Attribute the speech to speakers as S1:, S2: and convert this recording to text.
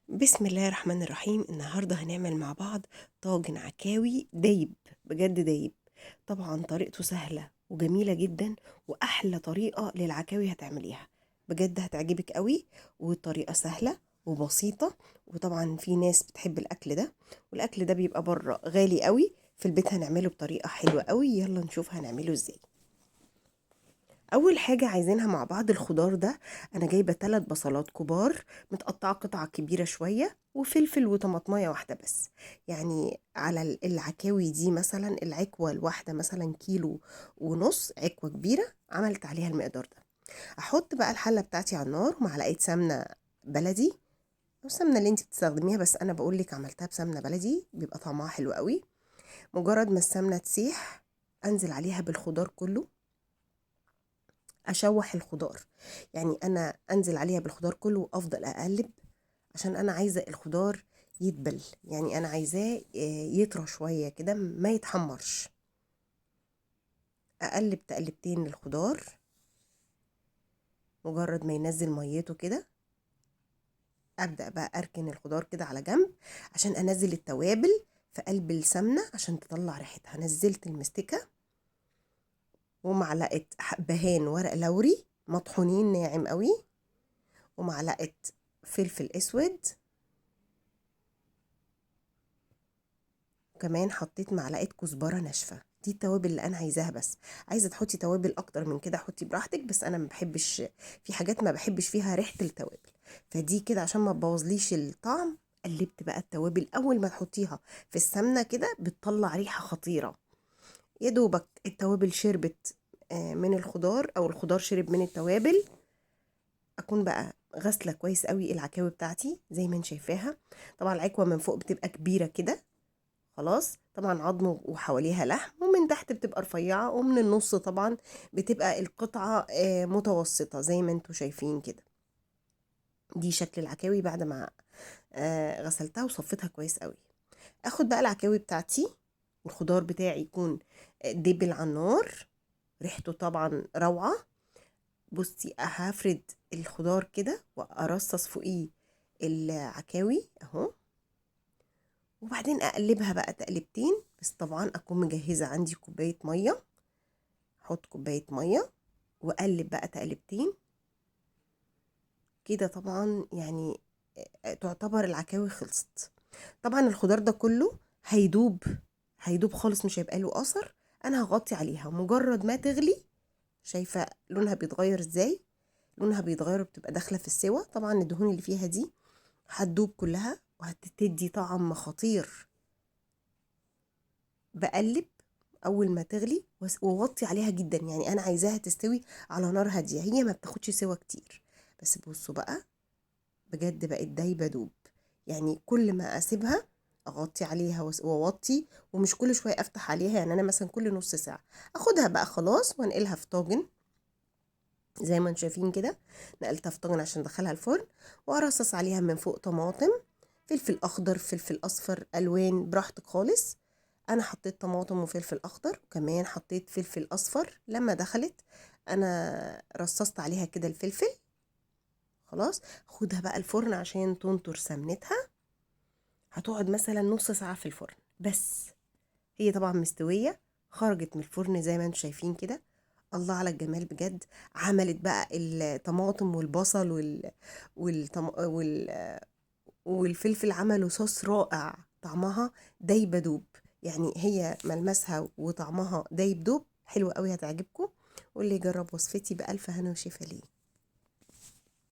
S1: بسم الله الرحمن الرحيم. النهاردة هنعمل مع بعض طاجن عكاوي دايب، بجد دايب. طبعا طريقته سهلة وجميلة جدا، وأحلى طريقة للعكاوي هتعمليها، بجد هتعجبك قوي. والطريقة سهلة وبسيطة، وطبعا في ناس بتحب الأكل ده، والأكل ده بيبقى بره غالي قوي، في البيت هنعمله بطريقة حلوة قوي. يلا نشوف هنعمله ازاي. اول حاجة عايزينها مع بعض الخضار ده. انا جايبه 3 بصلات كبار متقطعه قطعه كبيرة شوية، وفلفل وطماطمايه واحدة بس. يعني على العكاوي دي مثلا العكوه الواحدة مثلا 1.5 كيلو عكوه كبيرة، عملت عليها المقدار ده. احط بقى الحلة بتاعتي على النار، ومعلقة سمنه بلدي او السمنة اللي انت بتستخدميها، بس انا بقولك عملتها بسمنه بلدي بيبقى طعمها حلو قوي. مجرد ما السمنة تسيح انزل عليها بالخضار كله، اشوح الخضار. يعني انا انزل عليها بالخضار كله وافضل اقلب، عشان انا عايزه الخضار يدبل، يعني انا عايزاه يطرى شوية كده ما يتحمرش. اقلب تقلبتين للخضار، مجرد ما ينزل ميته كده ابدا بقى اركن الخضار كده على جنب، عشان انزل التوابل في قلب السمنة عشان تطلع ريحتها. نزلت المستكه ومعلقة حبهان ورق لوري مطحونين ناعم قوي، ومعلقة فلفل اسود، وكمان حطيت معلقه كزبره ناشفة. دي التوابل اللي انا عايزاها، بس عايزه تحطي توابل اكتر من كده حطي براحتك، بس انا ما بحبش في حاجات ما بحبش فيها ريحه التوابل، فدي كده عشان ما تبوظليش الطعم. قلبت بقى التوابل، اول ما تحطيها في السمنة كده بتطلع ريحه خطيرة. يا دوبك التوابل شربت من الخضار، او الخضار شرب من التوابل. اكون بقى غسله كويس قوي العكاوي بتاعتي زي ما انت شايفاها. طبعا العكوه من فوق بتبقى كبيرة كده خلاص، طبعا عظم وحواليها لحم، ومن تحت بتبقى رفيعة، ومن النص طبعا بتبقى القطعة متوسطه زي ما انتوا شايفين كده. دي شكل العكاوي بعد ما غسلتها وصفيتها كويس قوي. اخد بقى العكاوي بتاعتي والخضار بتاعي يكون دبل على النار، ريحته طبعا روعة. بصي هفرد الخضار كده وارصص فوقيه العكاوي اهو، وبعدين اقلبها بقى تقلبتين. بس طبعا اكون مجهزة عندي كوباية مية، احط كوباية مية واقلب بقى تقلبتين كده. طبعا يعني تعتبر العكاوي خلصت. طبعا الخضار ده كله هيدوب، هيدوب خالص، مش هيبقى له اثر. انا هغطي عليها مجرد ما تغلي. شايفه لونها بيتغير ازاي؟ لونها بيتغير وبتبقى داخله في السوا. طبعا الدهون اللي فيها دي هتدوب كلها وهتدي طعم خطير. بقلب اول ما تغلي ووطي عليها جدا، يعني انا عايزاها تستوي على نار هادية، هي ما بتاخدش سوا كتير. بس بصوا بقى بجد بقت دايبه دوب، يعني كل ما اسيبها اغطي عليها واوطي، ومش كل شوية افتح عليها، يعني انا مثلا كل نص ساعة اخدها بقى خلاص وانقلها في طاجن زي ما انتم شايفين كده. نقلتها في طاجن عشان ادخلها الفرن، وارصص عليها من فوق طماطم، فلفل اخضر، فلفل اصفر، الوان براحتك خالص. انا حطيت طماطم وفلفل اخضر، وكمان حطيت فلفل اصفر لما دخلت انا رصصت عليها كده الفلفل. خلاص خدها بقى الفرن عشان تنطر سمنتها. هتقعد مثلا نص ساعة في الفرن بس، هي طبعا مستوية، خرجت من الفرن زي ما انتم شايفين كده. الله على الجمال بجد. عملت بقى الطماطم والبصل والفلفل، عملوا صوص رائع، طعمها دايبه دوب، يعني هي ملمسها وطعمها دايب دوب، حلو قوي، هتعجبكم. واللي يجرب وصفتي بألف هنا وشفا ليه.